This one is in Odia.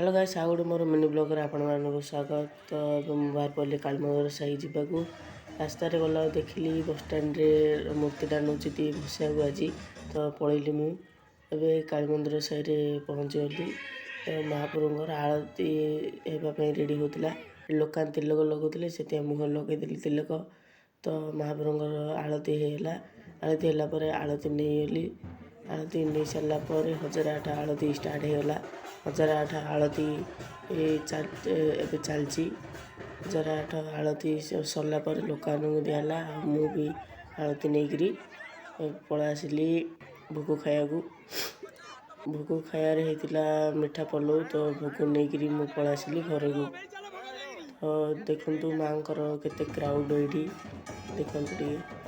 ହ୍ୟାଲୋ ଗାଇସ୍, ଆଉ ଗୋଟେ ମୋର ମିନି ବ୍ଲଗ୍ରେ ଆପଣମାନଙ୍କୁ ସ୍ୱାଗତ। ତ ଏବେ ମୁଁ ବାହାରି ପଡ଼ିଲି କାଳୀମନ୍ଦିର ସାହି ଯିବାକୁ। ରାସ୍ତାରେ ଗଲା ଦେଖିଲି ବସଷ୍ଟାଣ୍ଡରେ ମୂର୍ତ୍ତିଟା ନେଉଛନ୍ତି ଭସାଇବାକୁ ଆଜି, ତ ପଳେଇଲି ମୁଁ। ଏବେ କାଳୀମନ୍ଦିର ସାହିରେ ପହଞ୍ଚିଗଲି। ତ ମହାପ୍ରଭୁଙ୍କର ଆଳତି ହେବା ପାଇଁ ରେଡ଼ି ହେଉଥିଲା। ଲୋକାନ ତିଲକ ଲଗାଉଥିଲେ, ସେଥିପାଇଁ ମୁହଁ ଲଗାଇଦେଲି ତିଲକ। ତ ମହାପ୍ରଭୁଙ୍କର ଆଳତି ହେଇଗଲା। ଆଳତି ହେଲା ପରେ ଆଳତି ନେଇଗଲି। ଆଳତି ନେଇ ସାରିଲା ପରେ 1008 ଆଳତି ଷ୍ଟାର୍ଟ ହେଇଗଲା। 1008 ଆଳତି ଏବେ ଚାଲିଛି। 1008 ଆଳତି ସରିଲା ପରେ ଲୋକମାନଙ୍କୁ ଦିଆହେଲା, ଆଉ ମୁଁ ବି ଆଳତି ନେଇକିରି ପଳେଇ ଆସିଲି ଭୋଗ ଖାଇବାକୁ। ଭୋଗ ଖାଇବାରେ ହେଇଥିଲା ମିଠା ପଲଉ। ତ ଭୋଗ ନେଇକିରି ମୁଁ ପଳେଇ ଆସିଲି ଘରକୁ। ତ ଦେଖନ୍ତୁ ମାଆଙ୍କର କେତେ କ୍ରାଉଡ଼ ଏଇଠି, ଦେଖନ୍ତୁ ଟିକେ।